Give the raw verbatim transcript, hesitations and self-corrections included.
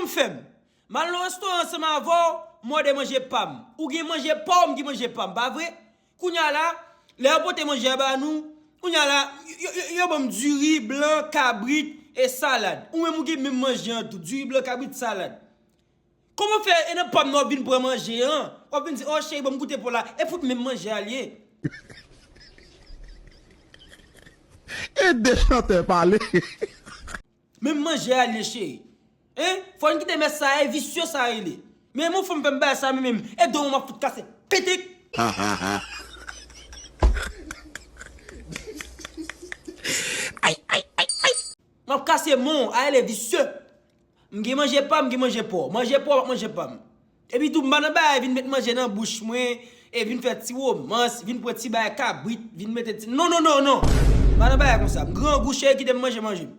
M fè m. M al nan restoran ansanm avè w, m òde manje pa m. Ou gen manje pa w, m gen manje pa m, pa vre? Kounye a la, lè yo pote manje a ba nou, kounye a la, yo, yo, yo, yo ban m diri blan, kabrit, e salad. Ou menm ou gen menm manje an tou, diri blan, kabrit, salad. Kòman fè, e nan pa m nan w ap vin pran manje an? W ap vin di, o cheri, ban m goute po la. E fout menm manje a l ye. E de chantè pale. Menm manje a l ye, cheri. Hein? Fò n kite mès sa, e visye sa rele. Men yon fanm fè m bagay sa, men menm, e do m ap fout kase. Pitik! Ay, ay, ay, ay. M ap kase men w, a rele visye. M gen manje pa m, m gen manje pa w. Manje pa w, w ap manje pa m. Epi tou, m pa nan bagay vin met manje nan bouch mwen, e vin fè ti womans, vin pran ti bagay kabrit, vin mete ti. Non, non, non, non. M pa nan bagay konsa. M grangou, cheri, kite m manje manje m.